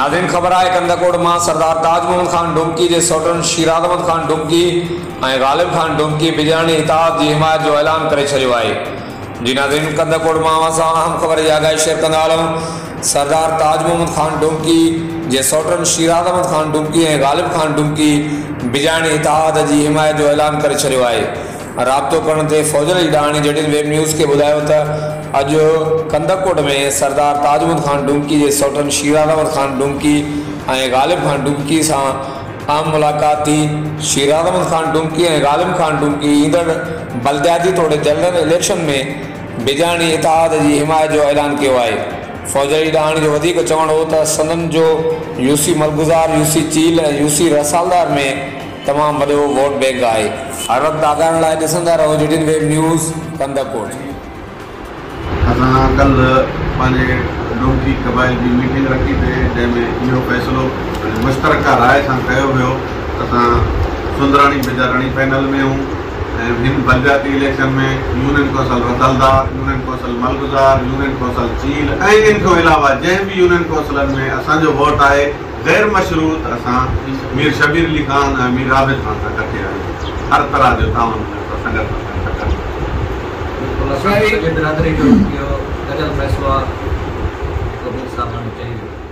ناظرين خبر آهي ڪنڌڪوٽ مان سردار تاج محمد خان ڊومڪي جي سئوٽن شيراز احمد خان ڊومڪي ۽ غالب خان ڊومڪي بجاڻي اتحاد جي حمايت جو اعلان ڪري ڇڏيو آهي. جي ناظرين ڪنڌڪوٽ مان اوهان سان اهم خبر جي آگاهي شيئر ڪندا هلون سردار تاج محمد خان ڊومڪي جي سئوٽن شيراز احمد خان ڊومڪي ۽ غالب خان ڊومڪي بجاڻي اتحاد جي حمايت جو اعلان ڪري ڇڏيو آهي. رابطو ڪرڻ تي فوجل علي ڏاهاڻي جهڙين ويب نيوز کي ٻڌايو ته اڄ ڪنڌڪوٽ ۾ سردار تاج محمد خان ڊومڪي جي سئوٽن شيراز احمد خان ڊومڪي ۽ غالب خان ڊومڪي سان اهم ملاقات ٿي. شيراز احمد خان ڊومڪي ۽ غالب خان ڊومڪي ايندڙ بلدياتي توڙي جنرل اليڪشن ۾ بجاڻي اتحاد جي حمايت جو اعلان ڪيو آهي. فوجل علي ڏاهاڻي جو وڌيڪ چوڻ هو ته سندن جو يوسي ملگزار، يوسي چيل ۽ يوسي رسالدار ۾ تمام وڏو ووٽ بينڪ آهي. هر وقت آگاهه رهڻ لاء ڏسندا رهو جي ٽي ويب نيوز ڪنڌڪوٽ. اسان ڪلهه پنهنجي ڊومڪي قبائل جي ميٽنگ رکي سي جنهن ۾ اهو فيصلو مشترڪه راء سان ڪيو ويو ته اسان سندراڻي بجاراڻي پينل ۾ هون ۽ هن بلدياتي election ۾ union council Risaldar, union council Malguzar, union council Cheel ۽ ان کان علاوه جنهن به يونين ڪونسلن ۾ اسان جو ووٽ آهي غير مشروط اسان مير شبير علي خان ۽ مير عابد خان سان ڪٺي آهيون هر طرح جو تعاون سنگت سان ڪنداسين. بلڪل اسان جي سڄي برادري جو اهو گڏيل فيصلو آهي جيڪو مير صاحب هاڻي چئي ويو.